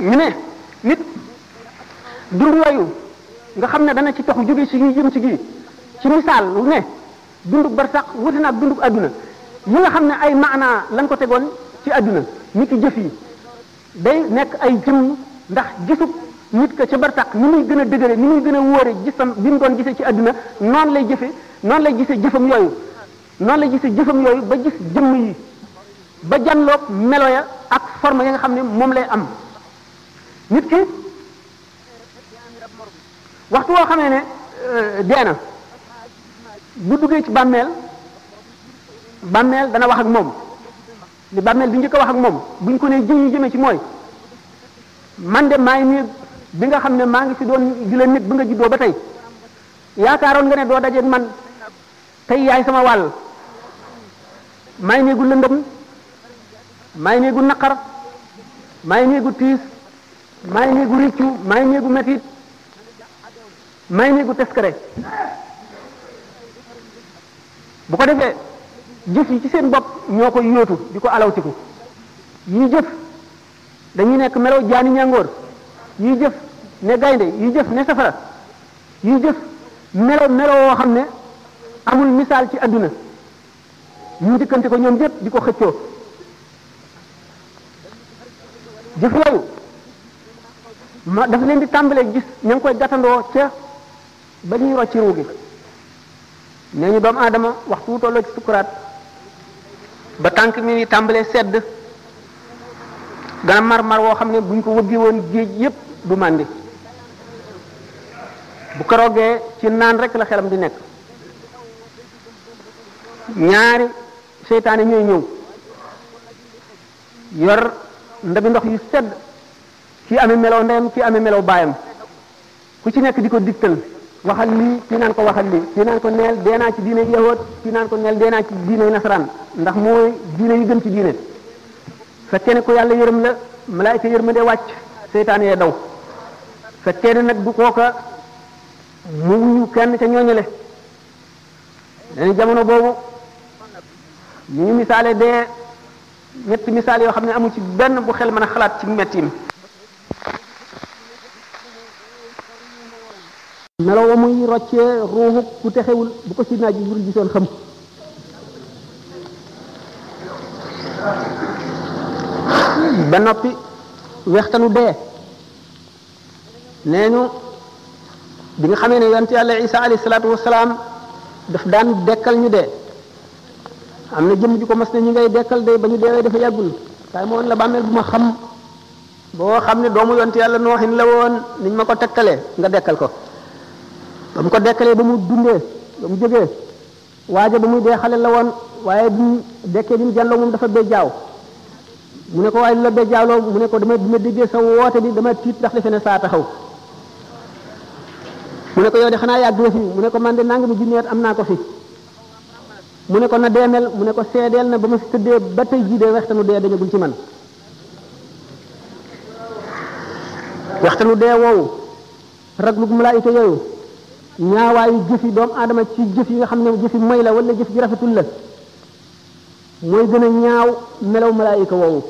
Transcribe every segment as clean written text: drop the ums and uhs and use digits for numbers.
ñu ne nit dund yooyu nga xam ne dana ci tox jóge ci gi jëm ci gi ci misaal ne dundug barsax wuti na ak dundug adduna yi nga xam ne ay maanaa lañ ko tegoon ci adduna nit ki jëf yi day nekk ay jëm ndax gisub nit ka ca barsax ni muy gën a dëgëre ni muy gën a wóore gisam bi mu doon gisee ci adduna noonu lay jëfe noonu lay gisee jëfam yooyu noonu lay gisee jëfam yooyu ba gis jëmm yi ba janloog melo ya ak forme ya nga xam ne moom lay am nit ki waxtu woo xamee ne dee na bu duggee ci bàmmeel dana wax ak moom li bàmmeel bi njëkk a wax ak moom buñ ko nee jëm ñu jëmee ci mooy man de maay nii bi nga xam ne maa ngi fi doon di la nit bi nga juddoo ba tey yaakaaroon nga ne doo dajeeg man tey yaay sama wàll maay néegu lëndëm maay néegu naqar maay néegu tiis maay néegu riccu maay néegu metit maay néegu teskare bu ko defee jëf yi ci seen bopp ñoo koy yóotu di ko alawtiku yii jëf dañuy nekk melaw jaani ñàngoor yii jëf ne gaynde yii jëf ne safara yii jëf melo woo xam ne amul misaal ci adduna ñu dikkante ko ñoom yépp di ko xëccoo jëf yooyu dafa leen di tàmbalee gis ña ngi koy gàttandoo ca ba ñuy rocci ruu gi nee ñu doomu aadama waxtu wu tolloo ci sukuraat ba tànk mi ngi tàmbalee sedd dana mar woo xam ne buñ ko wëggee woon géej yépp du màndi bu keroogee ci naan rek la xelam di nekk ñaari seytaane ñooy ñëw yor ndabi ndox yu sedd kii amee melow ndeyam kii amee melow baayam ku ci nekk di ko digtal waxal lii kii naan ko waxal lii kii naan ko neel dee naa ci diine yahood kii naan ko neel dee naa ci diine nasaraan ndax mooy diine yu gën ci diine fekkee ne ko yàlla yërëm la malaayika yërmande wàcc seytaane yee daw fekkee ne nag du kooka mu wuyu kenn ca ñooñale dañu jamono boobu ñu ngi misaale dee ñetti misaal yoo xam ne amul ci benn bu xel mën a xalaat ci mettim melo wa muy roccee ruuxu ku texewul bu ko sidna Jibril gisoon xam ba noppi wextanu dee nee ñu bi nga xamee ne yonent yàlla Isa alayhi salaatu wasalaam daf daan dekkal ñu dee am na jëmm ji ko mas ne ñu ngay dekkal de ba ñu deewee dafa yàggul waaye moo woon la bàmmeel bu ma xam boo xam ne doomu yonent yàlla nooxin la woon niñ ma ko tegtalee nga dekkal ko ba mu ko dekkalee ba mu dundee ba mu jógee waaja ba muy dee xale la woon waaye bi mu dekkee bi mu jàlloo moom dafa béjjaaw mu ne ko waaye lu la béjjaawloo mu ne ko dama déggee sa woote bi dama tiit ndax defe ne saa taxaw mu ne ko yow de xanaa yàgg nga fi mu ne ko man de nangami junni at am naa ko fi mu ne ko na deemel mu ne ko seedeel na ba ma fi tëddee ba tey jii de waxtanu dee dañagul ci man waxtanu dee woowu raglug malaayika yooyu ñaawaayu jëfi doomu aadama ci jëf yi nga xam ne jëfi moy la wala jëf ji rafetul la mooy gën a ñaaw melaw malaayika woowu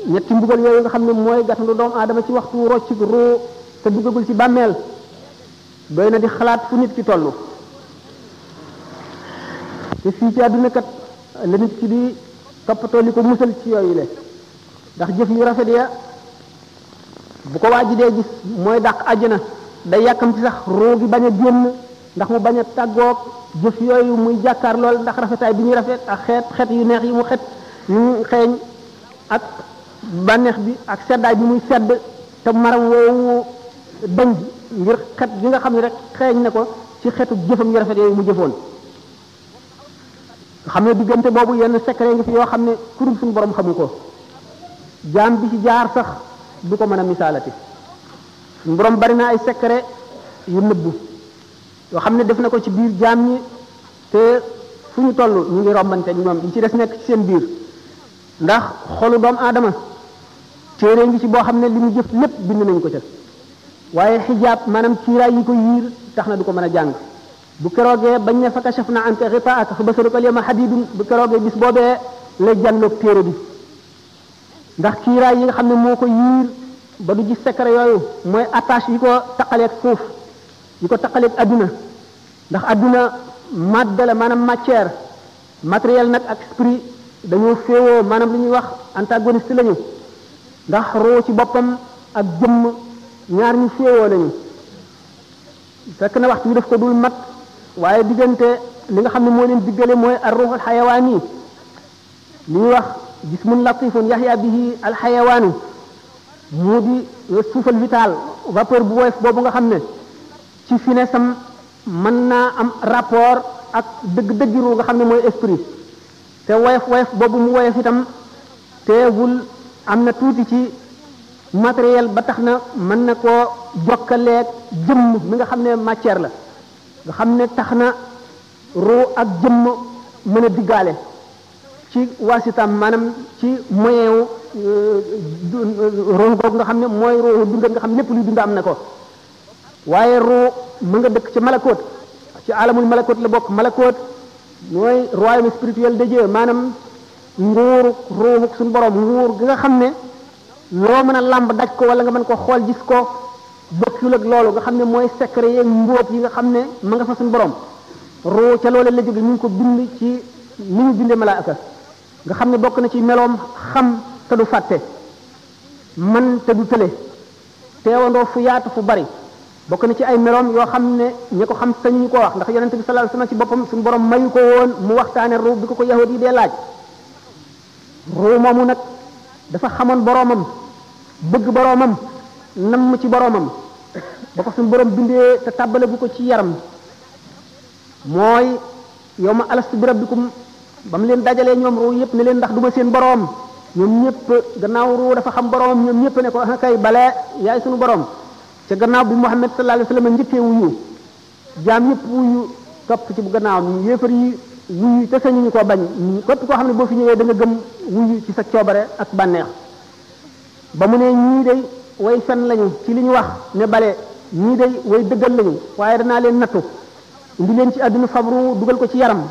ñetti mbugal yooyu nga xam ne mooy gàttandu doomu aadama ci waxtu roccik ruu te duggagul ci bàmmeel doy na di xalaat fu nit ki toll te fii ci àdduna kat la nit ki di toppatoo li ko musal ci yooyu le ndax jëf yu rafet ya bu ko waaji dee gis mooy dàq àjjana day yàkkam ci sax ruu gi bañ a génn ndax mu bañ a tàggoog jëf yooyu muy jàkkaar lool ndax rafetaay bi ñuy rafet ak xeet yu neex yi mu ñu xeeñ ak bànneex bi ak seddaay bi muy sedd te maram woowu dañ ngir xet gi nga xam ne rek xeeñ na ko ci xeetu jëfam yu rafet yooyu mu jëfoon nga xam ne diggante boobu yenn secret ngi fi yoo xam ne kurul suñu borom xamu ko jaam bi ci jaar sax du ko mën a misaalati suñu borom bari na ay secret yu nëbbu yoo xam ne def na ko ci biir jaam ñi te fu ñu toll ñu ngi rombante ñoom yi ci des nekk ci seen biir ndax xolu doomu aadama téere ngi ci boo xam ne li mu jëf lépp bind nañ ko ca waaye xijaab maanaam kiiraay yi ko yiir tax na du ko mën a jàng bu keroogee bañ ne fa kashafna anka ghitaa'aka fa basaruka al-yawma hadiidun bu keroogee bis boobee lay jàlloog téere bi ndax kiiraay yi nga xam ne moo ko yiir ba du gis secret yooyu mooy attache yi ko taqaleeg suuf yi ko taqaleeg adduna ndax adduna madde la maanaam matière matériel nag ak esprit dañoo féewoo maanaam lu ñuy wax antagoniste lañu ndax roo ci boppam ak jëmm ñaar ñu féewoo lañu fekk na waxtu bi daf ko dul mat waaye diggante li nga xam ne moo leen diggale mooy ar ruuxul xayawaan yi li ñuy wax jismun latifun yaxya bihi al xayawaanu mu di suufal vital vapeur bu woyof boobu nga xam ne ci finesam mën naa am rapport ak dëgg-dëggi ru nga xam ne mooy esprit te woyof boobu mu woyof itam teewul am na tuuti ci matériel ba tax na mën na koo jokkaleeg jëmm mi nga xam ne matière la nga xam ne tax na ru ak jëmm mën a diggaale ci waasitam maanaam ci moyen wu ruux googu nga xam ne mooy ruuxu dund nga xam lépp luy dund am na ko waaye ruux mu nga dëkk ci malakoot ci alamul malakoot la bokk malakoot mooy royaume spirituel de Dieu maanaam nguuru ruuxu suñu borom nguur gi nga xam ne loo mën a làmb daj ko wala nga mën ko xool gis ko bokkul ak loolu nga xam ne mooy secret yeeg mbóot yi nga xam ne ma nga fa suñu borom ruux ca loolu la jóge ñu ngi ko bind ci ni ñu bindee malaaka nga xam ne bokk na ci meloom xam te du fàtte man te du tële teewandoo fu yaatu fu bari bokk na ci ay meloom yoo xam ne ñi ko xam sañu ñu ko wax ndax yonente bi sallallahu alayhi wasallam ci boppam suñu borom mayu ko woon mu waxtaane ruux bi ko yahudi yi dee laaj ruux moomu nag dafa xamoon boroomam bëgg boroomam namm ci boroomam ba ko suñu borom bindee te tàbbale bu ko ci yaram mooy yow ma alastu bi rabbikum ba mu leen dajalee ñoom ruu yëpp ne leen ndax du ma seen boroom ñoom ñëpp gannaaw ruu dafa xam boroomam ñoom ñëpp ne ko kay bale yaay suñu boroom ca gannaaw bi Muhammad sallallahu alayhi wasallam njëkkee wuyu jaam ñëpp wuyu topp ci bu gannaaw yéefar yi wuyu te sañu ñu ko bañ képp koo xam ne boo fi ñëwee da nga gëm wuyu ci sa coobare ak bànneex ba mu ne ñii day way fen lañu ci li ñu wax ne bale ñii day way dëggal lañu waaye danaa leen nattu indi leen ci àdduna fabru dugal ko ci yaram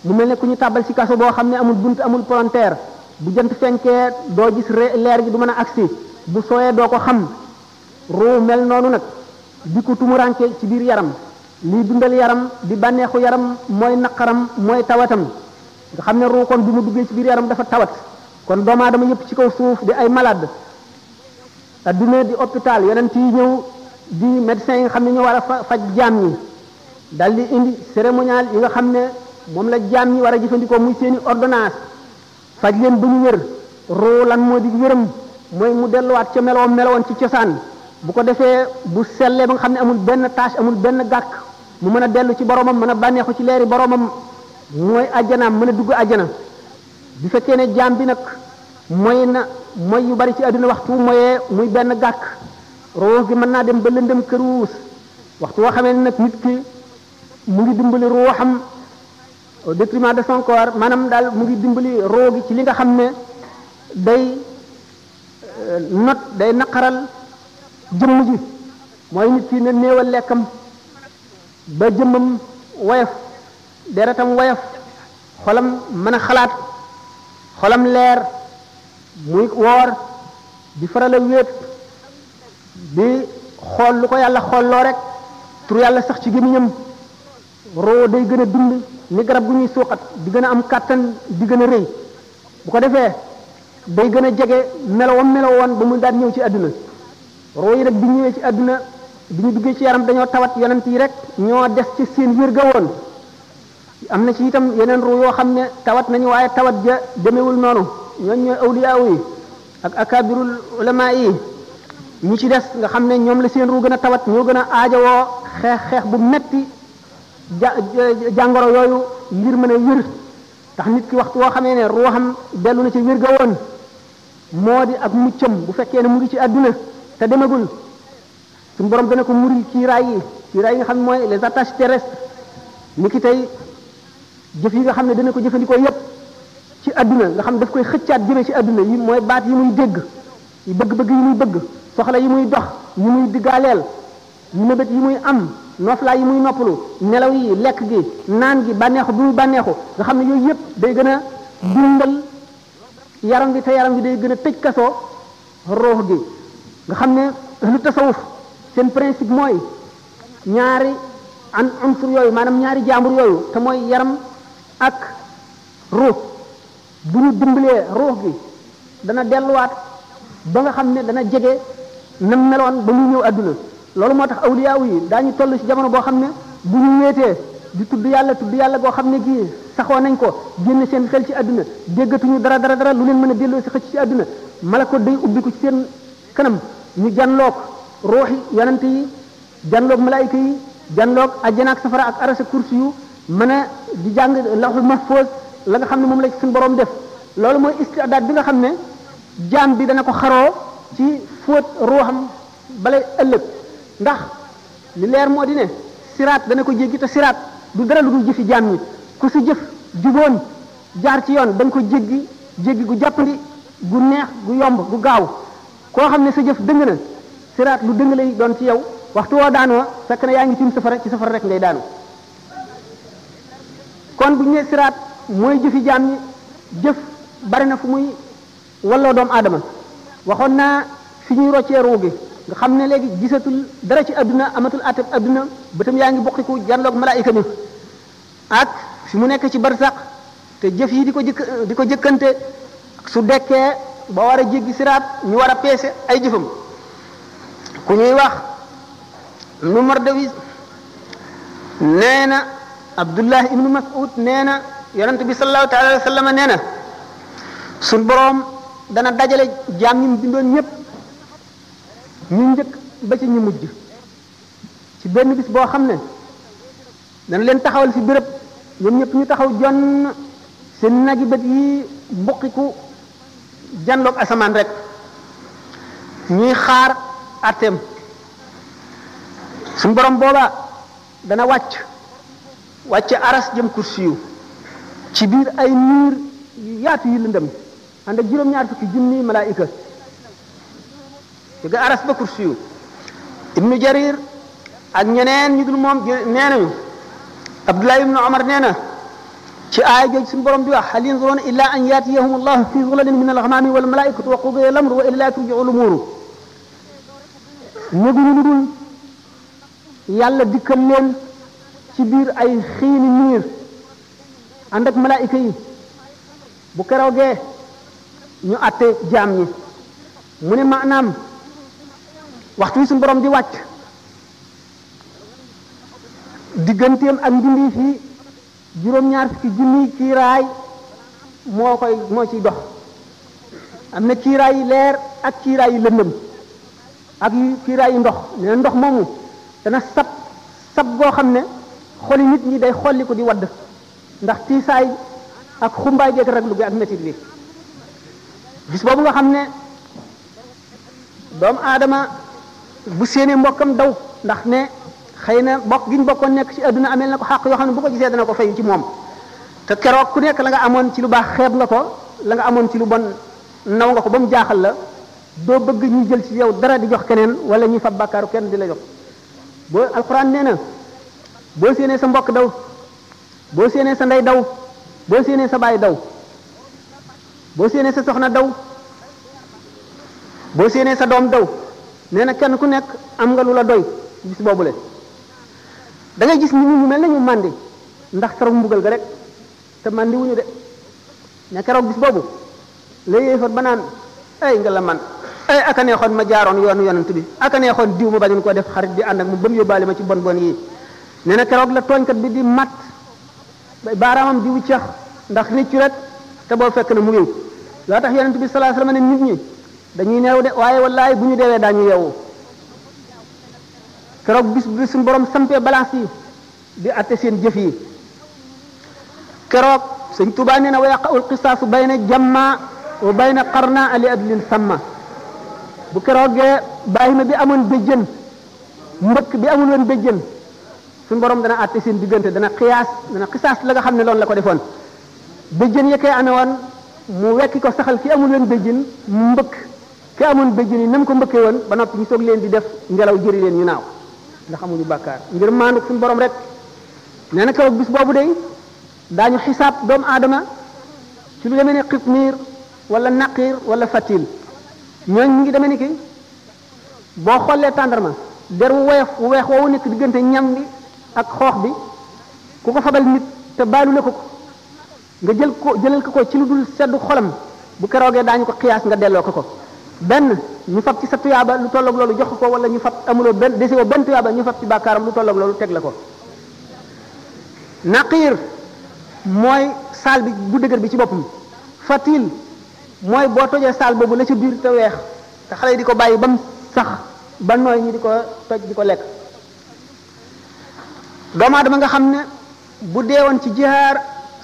mu mel ne ku ñu tàbbal ci kaso boo xam ne amul bunt amul palanteer bu jant fenkee doo gis leer gi du mën a agsi bu sooyee doo ko xam ruu mel noonu nag di ko tumuranke ci biir yaram lii dundal yaram di bànneexu yaram mooy naqaram mooy tawatam nga xam ne ruu kon bi mu duggee ci biir yaram dafa tawat kon doomu aadama yëpp ci kaw suuf di ay malade adduna di hôpital yonent yi ñëw di médecins yi nga xam ne ñoo war a faj jaam ñi dal di indi cérémonial yi nga xam ne moom la jaam ñi war a jëfandikoo muy seeni ordonnance faj leen ba ñu wér ruu lan moo di wéram mooy mu delluwaat ca meloon ci cosaan bu ko defee bu sellee ba nga xam ne amul benn tâche amul benn gàkk mu mën a dellu ci boromam mën a bànneexu ci leeri boromam mooy ajjanaam mën a dugg ajjana bu fekkee ne jaam bi nag mooy yu bari ci àdduna waxtu moyee muy benn gàkk ruux gi mën naa dem ba lëndëm këruus waxtu woo xamee ne nag nit ki mu ngi dimbali ruuxam au détriment de son corps maanaam daal mu ngi dimbali ruux gi ci li nga xam ne day naqaral jëmm ji mooy nit ki ne néewal lekkam ba jëmmam woyof deretam woyof xolam mën a xalaat xolam leer muy woor di faral a wéet di xool lu ko yàlla xoolloo rek tur yàlla sax ci gémmiñam roo day gën a dund ni garab gu ñuy suuxat di gën a am kàttan di gën a rëy bu ko defee day gën a jege melowoon ba mu daan ñëw ci àdduna roo yi rek bi ñëwee ci àdduna bi ñu duggee ci yaram dañoo tawat yonent yi rek ñoo des ci seen wér ga woon am na ci itam yeneen ruu yoo xam ne tawat nañu waaye tawat ja demewul noonu ñooñ ñooy awliyaa yi ak akabirul ulama yi ñi ci des nga xam ne ñoom la seen ruu gën a tawat ñoo gën a aajowoo xeex bu metti jàngoro yooyu ngir mën a wér tax nit ki waxtu woo xamee ne ruuxam dellu na ci wér ga woon moo di ak muccam bu fekkee ne mu ngi ci àdduna te demagul suñu borom dana ko muril kiiraay yi nga xam ne mooy les attaches terrestres ni ki tey jëf yi nga xam ne dana ko jëfandikoo yépp ci àdduna nga xam daf koy xëccaat jëme ci àdduna yi mooy baat yi muy dégg yi bëgg-bëgg yi muy bëgg soxla yi muy dox yi muy diggaaleel yi mébét yi muy am nooflaay yi muy noppalu nelaw yi lekk gi naan gi bànneexu bi muy bànneexu nga xam ne yooyu yépp day gën a dundal yaram bi te yaram bi day gën a tëj kasoo ruux gi nga xam ne lu tasawuf seen principe mooy ñaari unsur yooyu maanaam ñaari jaambur yooyu te mooy yaram ak ruux bu ñu dimbalee ruux gi dana delluwaat ba nga xam ne dana jege nam meloon ba muy ñëw adduna loolu moo tax awliyaaw yi daañu toll ci jamono boo xam ne bu ñu wéetee di tudd yàlla goo xam ne gii saxoo nañ ko génn seen xel ci adduna déggatuñu dara lu leen mën a delloo si xëcc ci adduna malako day ubbi ko ci seen kanam ñu janloog ruuxi yonante yi janloog malaayika yi janloog ajjana ak safara ak arasa kursi yu mën a di jàng lawhul mahfuz la nga xam ne moom la suñu borom def loolu mooy istidaad bi nga xam ne jaam bi dana ko xaroo ci fóot ruuxam balay ëllëg ndax li leer moo di ne siraat dana ko jéggi te siraat du dara lu dul jëfi jaam ñi ku si jëf juboon jaar ci yoon da nga ko jéggi gu jàppandi gu neex gu yomb gu gaaw koo xam ne sa jëf dëng na siraat lu dëng lay doon ci yow waxtu woo daanoo fekk na yaa ngi ci safara rek ngay daanu kon bu ñu nee siraat mooy jëfi jaam ñi jëf bari na fu muy walloo doomu aadama waxoon naa fi ñuy roccee ruu gi nga xam ne léegi gisatul dara ci adduna amatul ateb adduna bëtam yaa ngi bokkiku janloog malaayika mi ak fi mu nekk ci barsax te jëf yi di ko jëkkante su dekkee ba war a jéggi siraat ñu war a peese ay jëfam ku ñuy wax ibnu Mardawis nee na Abdullah ibnu Mas'ud nee na yonent bi sallallahu taala alayhi wa sallam nee na suñ boroom dana dajale jaam ñi mu bindoon ñëpp ñu njëkk ba ci ñu mujj ci benn bis boo xam ne dana leen taxawal fi béréb ñoom ñëpp ñu taxaw jonn seen nagi bët yi mbuqiku janloog asamaan rek ñuy xaar atteem suñ borom booba dana wàcc aras jëm kursiyu ci biir ay niir yu yaatu yi lëndëm ànd ak juróom-ñaar fukki junni malaayika jóge aras ba kursiyu ibnu jarir ak ñeneen ñu dul moom nee nañu abdullah ibnu omar nee na ci aaya jooju suñu borom di wax hal yanzuruna illa an yatiyahum allahu fi zulalin min alghamami wal malaikatu wa qudiya al amru wa ila turji'u al umuru ñëguñu lu dul yàlla dikkal leen ci biir ay xiini niir ànd ak malaayika yi bu keroogee ñu àtte jaam ñi mu ne maanaam waxtu wi suñu borom di wàcc digganteem ak mbindeef yi juróom-ñaar fukki junniy kiiraay moo ciy dox am na kiiraay yi leer ak kiiraay yi lëndëm ak kiiraay yi ndox nee na ndox moomu dana sab goo xam ne xoli nit ñi day xolli ko di wadd ndax tiisaay ak xumbaay geeg raglu gi ak métit bi bis boobu nga xam ne doomu aadama bu séenee mbokkam daw ndax ne xëy na bokk gi ñu bokkoon nekk ci adduna amel na ko xàq yoo xam ne bu ko gisee dana ko fay ci moom te keroog ku nekk la nga amoon ci lu baax xeeb nga ko la nga amoon ci lu bon naw nga ko ba mu jaaxal la doo bëgg ñu jël ci yow dara di jox keneen wala ñuy fab bàkkaaru kenn di la jox boo alxuraan nee na boo séenee sa mbokk daw boo séenee sa ndey daw boo séenee sa baay daw boo séenee sa soxna daw boo séenee sa doom daw nee na kenn ku nekk am nga lu la doy bis boobule da ngay gis nit ñi ñu mel ne ñu màndi ndax keroog mbugal ga rek te màndi wuñu de ne keroog bis boobu la yéefar ba naan ay nga la man ay aka neexoon ma jaaroon yoonu yonent bi aka neexoon diw ma bañoon koo def xarit di ànd ak mu ba mu yóbbaale ma ci bon bon yi nee na keroog la tooñkat bi di mat baaraamam di wuccax ndax niccu rek te boo fekk na mu ngiw loo tax yonent bi sallallahu alayhi wasallam ne nit ñi dañuy neew de waaye wallaay bu ñu deewee daañu yeewu keroog bis bi suñu borom sampee balance yi di atte seen jëf yi keroog sëñ Tuubaa nee na wa yaqa'ul qisaasu bayna jamma wa bayna qarna li adlin samma bu keroogee bàyyima bi amoon béjjën mbëkk bi amul woon béjjën suñu borom dana atte seen diggante dana xisaas la nga xam ne loolu la ko defoon béjjën ya koy amee woon mu wekki ko saxal ki amul woon béjjën mu mbëkk ki amoon béjjën yi nam ko mbëkkee woon ba noppi ñu soog leen di def ngelaw jëri leen ñu naaw ndax amuñu bàkkaar ngir maandu suñu borom rek nee na keroog bis boobu day daañu xisaab doomu aadama ci lu demee ne xitmiir wala naqir wala fatil ñooñ ñu ngi demee ni ki boo xoolee tàndarma der wu weex woowu nekk diggante ñam bi ak xoox bi ku ko fabal nit te baalu la ko nga jëlal ko ci lu dul seddu xolam bu keroogee daañu ko xiyaas nga delloo ko benn ñu fab ci sa tuyaaba lu tolloog loolu jox ko wala ñu fab amuloo benn desewoo benn tuyaaba ñu fab ci bàkkaaram lu tolloog loolu teg la ko naqir mooy saal bi bu dëgër bi ci boppam fatil mooy boo tojee saal boobu la ca biir te weex te xale yi di ko bàyyi ba mu sax ba nooy ñi di ko toj di ko lekk doomu aadama nga xam ne bu deewoon ci jihaar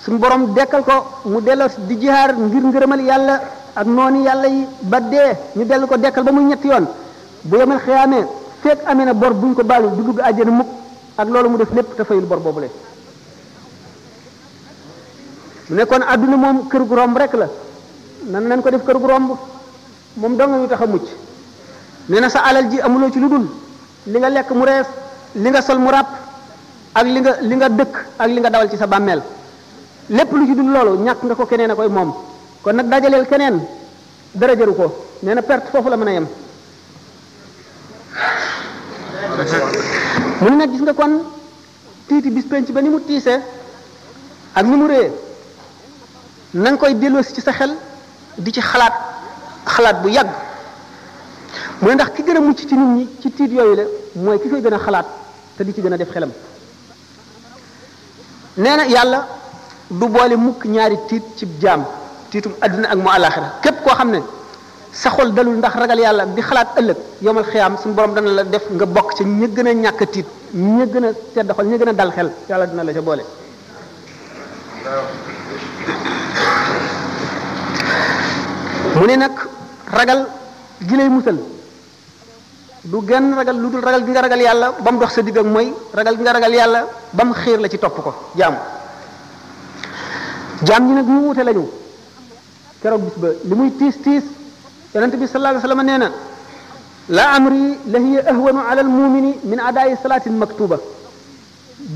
suñu borom dekkal ko mu delloo di jihaar ngir ngërëmal yàlla ak noonu yàlla yi ba dee ñu dellu ko dekkal ba muy ñetti yoon bu yemal xiyaamee fekk amee na bor buñ ko baalu du dugg àjjana mukk ak loolu mu def lépp te fayul bor boobule mu ne kon adduna moom kër gu romb rek la nan ko def kër gu romb moom dong ñu tax a mucc nee na sa alal ji amuloo ci lu dul li nga lekk mu rees li nga sol mu ràpp ak li nga dëkk ak li nga dawal ci sa bàmmeel lépp lu ci dul loolu ñàkk nga ko keneen a koy moom kon nag dajaleel keneen dara jëru ko nee na perte foofu la mën a yem mu ne nag gis nga kon tiiti bis penc ba ni mu tiisee ak ni mu réyee na nga koy delloosi ci sa xel di ci xalaat bu yàgg mu ne ndax ki gën a mucc ci nit ñi ci tiit yooyu la mooy ki koy gën a xalaat te di ci gën a def xelam nee na yàlla du boole mukk ñaari tiit ci jaam tiitum àddina ak mu àllaaxira képp koo xam ne sa xol dalul ndax ragal yàlla di xalaat ëllëg yomal xiyaam suñu borom dana la def nga bokk ci ña gën a ñàkk tiit ña gën a tedd xol ña gën a dal xel yàlla dina la ca boole mu ne nag ragal gi lay musal du genn ragal lu dul ragal gi nga ragal yàlla ba mu dox sa digg ak mooy ragal gi nga ragal yàlla ba mu xiir la ci topp ko jaam ñi nag ñu wute lañu keroog bis ba li muy tiis yonente bi sallallahu alayhi wasallam nee na la amri la hiya ahwanu ala al mumini min adaayi salaatin maktuba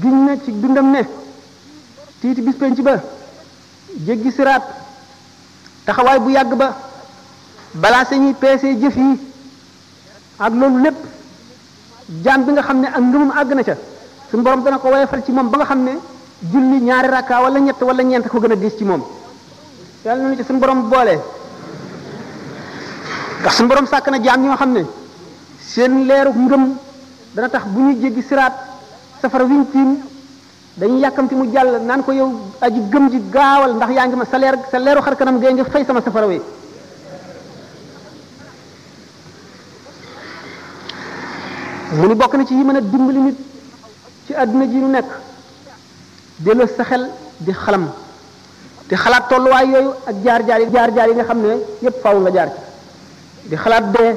giñ na ci dundam ne tiiti bis penc ba jéggi siraat taxawaay bu yàgg ba balaa sañuy peesee jëf yi ak loolu lépp jaam bi nga xam ne ak ngëmum àgg na ca suñu borom dana ko woyofal ci moom ba nga xam ne julli ñaari rakka wala ñett wala ñeent ko gën a diis ci moom yàlla nañu ci suñu borom boole ndax suñu borom sàkk na jaam ñoo xam ne seen leeru ngëm dana tax bu ñu jéggi siraat safara wiñ tiim dañuy yàkkamti mu jàll naan ko yow aji gëm ji gaawal ndax yaa ngi ma sa leeru xar kanam gee nga fay sama safara wi mu ni bokk na ci yi mën a dimbali nit ci àdduna ji nu nekk delloo sa xel di xalam di xalaat tolluwaay yooyu ak jaar-jaar yi nga xam ne yépp faaw nga jaar ci di xalaat dee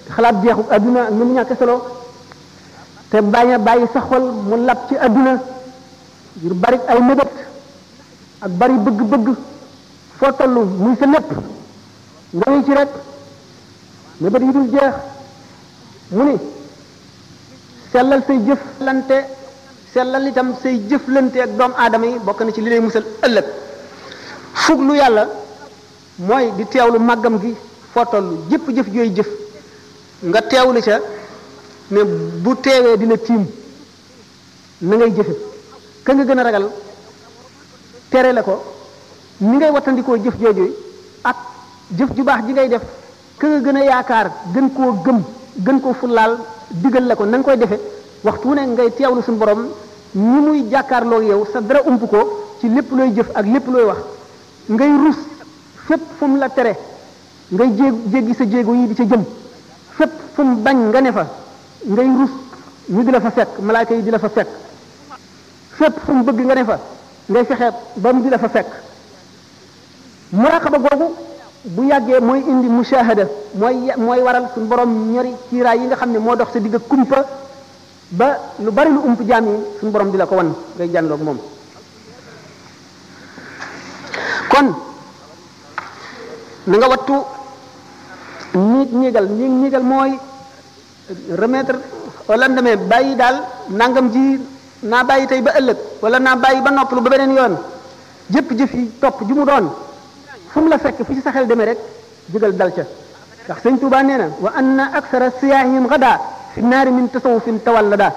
di xalaat jeexu àdduna ak ni mu ñàkk solo te bañ a bàyyi sa xol mu lab ci àdduna ngir bari ay mébét ak bari bëgg-bëgg foo toll muy sa lépp nga wéy ci rek mébét yi dul jeex mu ni sellal say sellal itam say jëflante ak doomu aadama yi bokk na ci li lay musal ëllëg fuglu yàlla mooy di teewlu màggam gi foo toll jëpp jëf jooy jëf nga teewlu ca ne bu teewee dina tiim na ngay jëfe ka nga gën a ragal tere la ko ni ngay wattandikoo jëf jooju ak jëf ju baax ji ngay def ka nga gën a yaakaar gën koo gëm gën koo fullaal digal la ko na nga koy defe waxtu wu ne ngay teewlu suñu borom ni muy jàkkaarloo yow sa dara ump ko ci lépp looy jëf ak lépp looy wax ngay rus fépp fu mu la tere ngay jéggi sa jéego yi di ca jëm fépp fu mu bañ nga ne fa ngay rus ñu di la fa fekk malaaka yi di la fa fekk fépp fu mu bëgg nga ne fa ngay fexe ba mu di la fa fekk muraqaba googu bu yàggee mooy indi mushahada mooy waral suñu borom ñori kiiraay yi nga xam ne moo dox sa digg kumpa ba lu bari lu ump jaam yi suñu borom di la ko wan ngay jànloog moom kon na nga wattu ñiigal mooy remettre au lendemain bàyyi daal nangam ji naa bàyyi tey ba ëllëg wala naa bàyyi ba noppalu ba beneen yoon jëpp jëf yi topp ju mu doon fu mu la fekk fu ci sa xel demee rek jógal dal ca ndax sëñ Tuubaa nee na wa anna aksara siyaahihim gada fi naari min tasawufin tawallada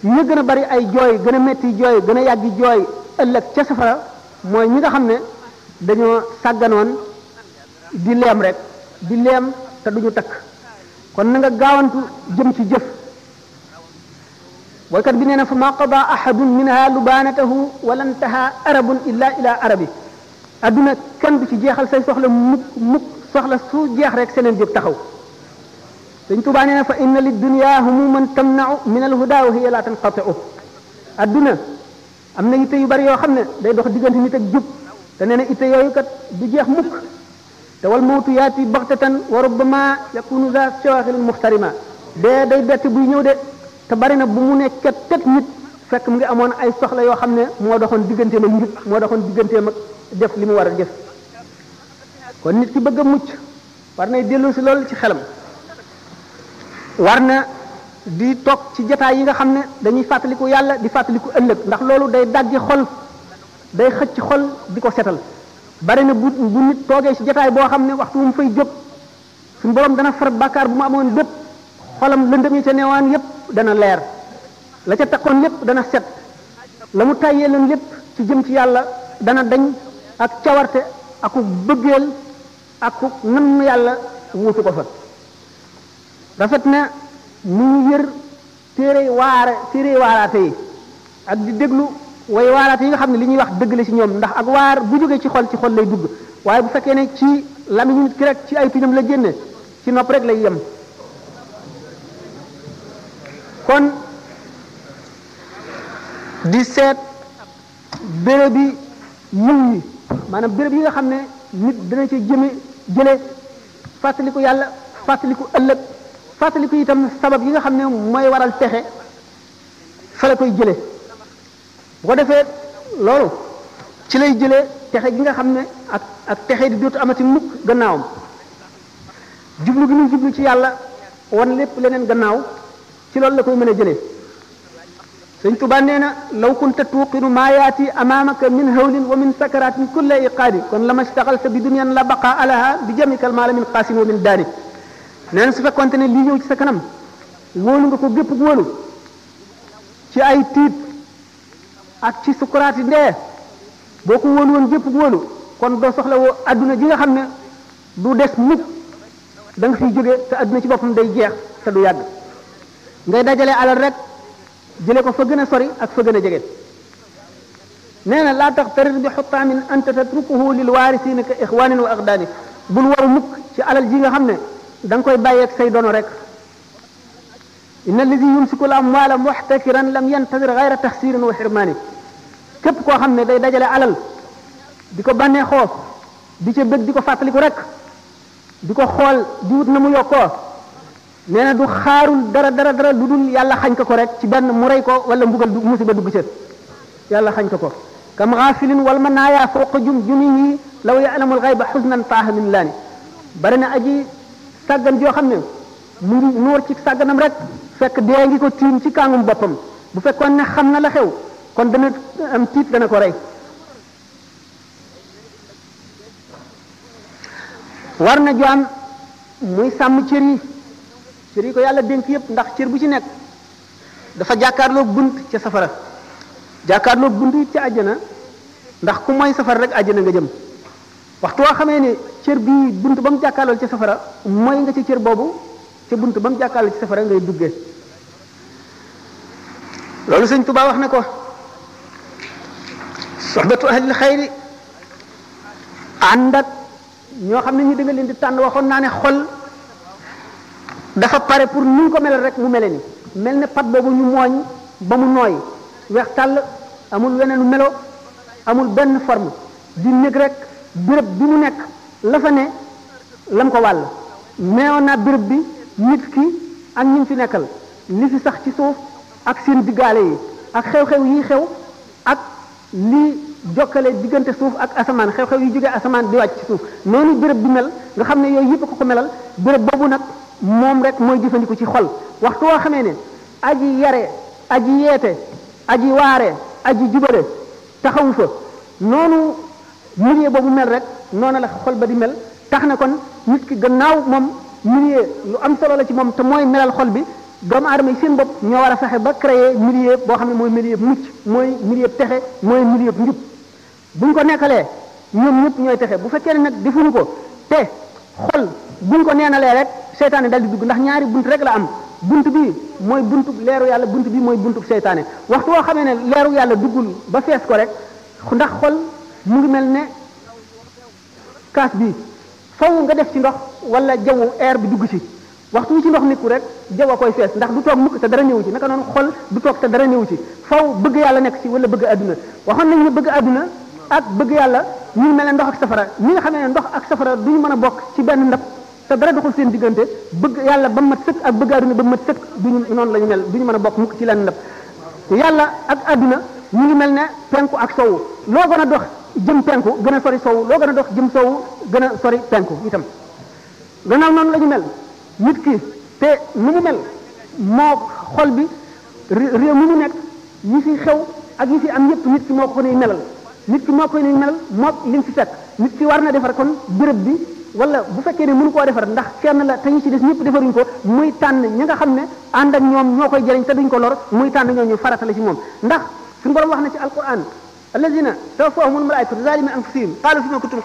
ñu gën a bari ay jooy gën a metti jooy gën a yàggi jooy ëllëg ca safara mooy ñi nga xam ne dañoo sàgganoon di leem rek di leem te duñu takk kon na nga gaawantu jëm ci jëf waykat bi nee na fa ma qada ahadun minha lubanatahu wala ntaha arabun illa ila arabi adduna kenn du ci jeexal say soxla mukk soxla su jeex rek seneen jóg taxaw sëñ Tuubaa nee na fa inna lid dunya humuman tamna'u min al huda wa hiya la tanqati'u adduna am na yitte yu bari yoo xam ne day dox diggante nit ak jub te nee na itte yooyu kat du jeex mukk te wal mawtu yaati baxtatan wa rubbama yakunu za shawaxil muxtarima dee day bett buy ñëw de te bari na bu mu ne ket nit fekk mu ngi amoon ay soxla yoo xam ne moo doxoon digganteem ak njub moo doxoon digganteem ak def li mu war a def kon nit ki bëgg a mucc war nay dellu si loolu ci xelam war na di toog ci jataay yi nga xam ne dañuy fàttaliku yàlla di fàttaliku ëllëg ndax loolu day daggi xol day xëcc xol di ko setal bari na bu nit toogee ci jataay boo xam ne waxtu mu fay jóg suñu borom dana far bàkkaar bu mu amoon bépp xolam lëndëm yi ca neewaan yépp dana leer la ca takkoon lépp dana set la mu tàyyee leen lépp ci jëm ci yàlla dana dañ ak cawarte aku bëggeel aku nam yàlla wuutu ko fa rafet na mu yër téere waaraate yi ak di déglu way waaraate yi nga xam ne li ñuy wax dëgg la ci ñoom ndax ak waar bu jógee ci xol lay dugg waaye bu fekkee ne ci lamiñu nit ki rek ci ay tuñam la génne ci nopp rek lay yem kon di seet béréb yi yiw yi maanaam béréb yi nga xam ne nit dana ci jële fàttaliku yàlla fàttaliku ëllëg fàttaliku itam sabab yi nga xam ne mooy waral texe fa la koy jële bu ko defee loolu ci lay jëlee texe gi nga xam ne ak texe di dootu amati mukk gannaawam jublu gi muy jublu ci yàlla wan lépp leneen gannaaw ci loolu la koy mën a jëlee sëñ Tuubaa nee na law kunta tuuqinu maa yaati amaamaka min hawlin wa min sakaratin kulla iqaadi kon lama staxalta bi dunyan la baqa alaha bi jamikal maala min qaasin wa min daani nee na su fekkonte ne lii ñëw ci sa kanam wóolu nga ko gépp wóolu ci ay tiit ak ci sukuraati ndee boo ko wóolu woon gépp wóolu kon doo soxla woo adduna ji nga xam ne du des mukk da nga fiy jóge te adduna ci boppam day jeex te du yàgg ngay dajale alal rek jële ko fa gën a sori ak fa gën a jege nee na laa taxtarir bi xutaamin anta tatrukuhu lil waarisina ka ixwanin wa aqdaani bul waru mukk ci alal ji nga xam ne da nga koy bàyyeeg say dono rek inna alladi yumsiku al amwaala muxtakiran lam yantadir gayra taxsirin wa xirmaani képp koo xam ne day dajale alal di ko bànnee xoof di ca bëgg di ko fàttaliku rek di ko xool di wut na mu yokkoo nee na du xaarul dara lu dul yàlla xañ ko rek ci benn mu rey ko wala mbugal musiba dugg ca yàlla xañ ko kam xaafilin wal manaaya fawqa jumjumihi law ya'lamul ghayba xusnan faaha min laani bari na aji sàggan joo xam ne mu ngi noor ci sàgganam rek fekk dee ngi ko tiim ci kàngum boppam bu fekkoon ne xam na la xew kon dana am tiit dana ko rey war na jaam muy sàmm cër yi ko yàlla dénk yépp ndax cër bu ci nekk dafa jàkkaarloo bunt ca safara jàkkaarloo bunt it ca àjjana ndax ku mooy safara rek àjjana nga jëm waxtu woo xamee ne cër bii bunt ba mu jàkkaarloo ca safara mooy nga ci cër boobu ca bunt ba mu jàkkaarloo ci safara ngay duggee loolu sëñ Tuubaa wax na ko soxbatu ahlil xayri ànd ak ñoo xam ne ñu da nga leen di tànn waxoon naa ne xol dafa pare pour ni ko melal rek mu mele ni mel ne pat boobu ñu mooñ ba mu nooy weex tàll amul weneenu melo amul benn forme di nekk rek béréb bi mu nekk la fa ne lam ko wàll meewoon naa béréb bi nit ki ak ñi fi nekkal li fi sax ci suuf ak seen diggaale yi ak xew-xew yi xew ak li jokkale diggante suuf ak asamaan xew-xew yi jógee asamaan di wàcc ci suuf noonu béréb bi mel nga xam ne yooyu yëpp ko melal béréb boobu nag moom rek mooy jëfandiku ci xol waxtu woo xamee ne aji yare aji yeete aji waare aji jubale taxawu fa noonu milieu boobu mel rek noonu la xol ba di mel tax na kon nit ki gannaaw moom milieu lu am solo la ci moom te mooy melal xol bi doomu aadama yi seen bopp ñoo war a fexe ba créer milieu boo xam ne mooy milieu mucc mooy milieu texe mooy milieu njub buñ ko nekkalee ñoom ñëpp ñooy texe bu fekkee ne nag defuñu ko te xol buñ ko neenalee rek seytaane dal di dugg ndax ñaari bunt rek la am bunt bi mooy buntu leeru yàlla bunt bi mooy buntu seytaane waxtu woo xamee ne leeru yàlla duggul ba fees ko rek ndax xol mu ngi mel ne kaas bi faw nga def ci ndox wala jaww air bi dugg ci waxtu wi ci ndox nikku rek jaww a koy fees ndax du toog mukk te dara ñëw ci naka noonu xol du toog te dara ñëw ci faw bëgg yàlla nekk ci wala bëgg adduna waxoon nañ ne bëgg adduna ak bëgg yàlla ñu ngi mel ne ndox ak safara ñi nga xamee ne ndox ak safara duñu mën a bokk ci benn ndab te dara doxul seen diggante bëgg yàlla ba mat sëkk ak bëgg adduna ba mat sëkk duñu noonu la ñu mel duñu mën a bokk mukk ci lenn ndab yàlla ak adduna ñu ngi mel ne penku ak sowu loo gën a dox jëm penku gën a sori sowu loo gën a dox jëm sowu gën a sori penku itam gannaaw noonu la ñu mel nit ki te nu mu mel moo xol bi réew mu mu nekk yi fi xew ak yi fi am yépp nit ki moo ko nuy melal nit ki moo koy nuy melal moo li mu fi fekk nit ki war na defar kon béréb bi wala bu fekkee ne mënu koo defar ndax kenn la te ñu ci des ñëpp defaruñ ko muy tànn ñi nga xam ne ànd ak ñoom ñoo koy jëriñ te duñ ko lor muy tànn ñooñu farata la ci moom ndax suñu borom wax na ci alquran الذين توفاهم الملائكة ظالمي أنفسهم قالوا فيما كنتم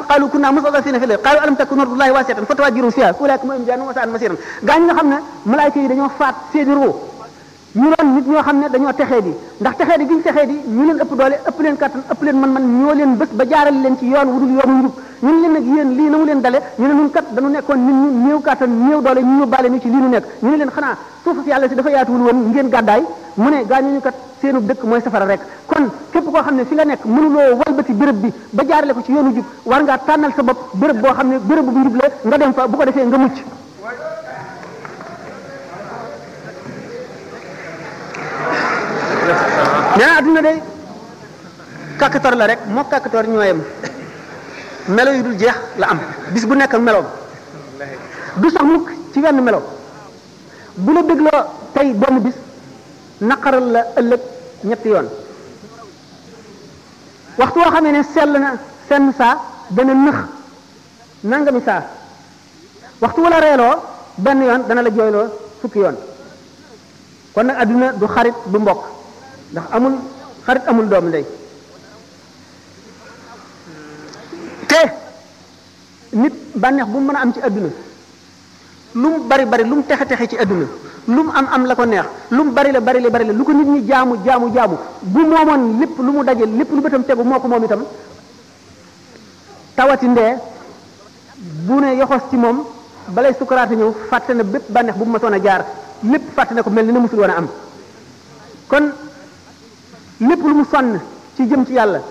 قالوا كنا مستضعفين في الأرض قالوا ألم تكن أرض الله واسعة فتهاجروا فيها أولئك هم جهنم وساءت مصيرا gaa ñi nga xam ne malaayika yi dañoo faat seeni ruu ñu doon nit ñoo xam ne dañoo texee di ndax texee di giñ texee di ñu leen ëpp doole ëpp leen kattan ëpp leen man ñoo leen bés ba jaaral leen ci yoon wudul yoonu njub ñun leen nag yéen lii na mu leen dale ñu ne ñun kat dañu nekkoon nit ñu néew kattan néew doole ñu yóbbaale ñu ci lii ñu nekk ñu ne leen xanaa suuf si yàlla si dafa yaatuwul woon ngeen gàddaay mu ne gaa ñu kat seenu dëkk mooy safara rek kon képp koo xam ne fi nga nekk mënuloo walbati béréb bi ba jaarale ko ci yoonu jub war ngaa tànnal sa bopp béréb boo xam ne béréb bu njub la nga dem fa bu ko defee nga mucc nee na adduna day kàkkator la rek moo kàkkator ñooyam melo yu dul jeex la am bis bu nekk ak meloom du sax mukk ci wenn melo bu la dégloo tey benn bis naqaral la ëllëg ñetti yoon waxtu woo xamee ne sell na senn saa dana nëx nangami saa waxtu wala reeloo benn yoon dana la jooyloo fukki yoon kon nag adduna du xarit du mbokk ndax amul xarit amul doom ndey te nit bànneex bu mu mën a am ci adduna lu mu bari bari lu mu texe texe ci adduna lu mu am la ko neex lu mu bari la lu ko nit ñi jaamu bu moomoon lépp lu mu daje lépp lu bëtam tegu moo ko moom itam tawati ndee bu ne yoxos ci moom balay sukaraate ñëw fàtte na bépp bànneex bu mu masoon a jaar lépp fàtte na ko mel ni na musul woon a am kon lépp lu mu sonn ci jëm ci yàlla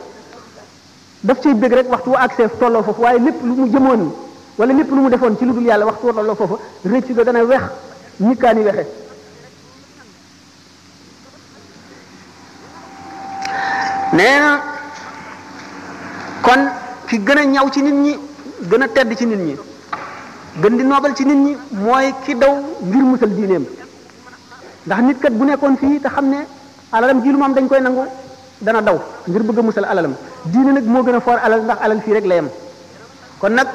daf cay bëgg rek waxtu wu accès tolloo foofu waaye lépp lu mu jëmoon wala lépp lu mu defoon ci lu dul yàlla waxtu wu tolloo foofu rëcc ga dana wex ñikkaani wexe nee na kon ki gën a ñaw ci nit ñi gën a tedd ci nit ñi gën di noobal ci nit ñi mooy ki daw ngir musal diineem ndax nit kat bu nekkoon fii te xam ne alalam ji lu mu am dañ koy nangu dana daw ngir bëgg a musal alalam diine nag moo gën a foor alal ndax alal fii rek la yem kon nag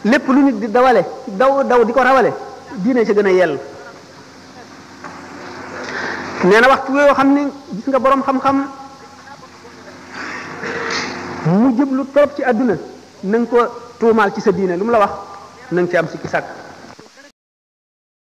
lépp lu nit di dawale daw di ko rawale diine ci gën a yell nee na waxtu yoo xam ne gis nga boroom xam-xam mu jëblu trop ci àdduna na nga ko tuumaal ci sa diine lu mu la wax na nga ci am sikki sàkk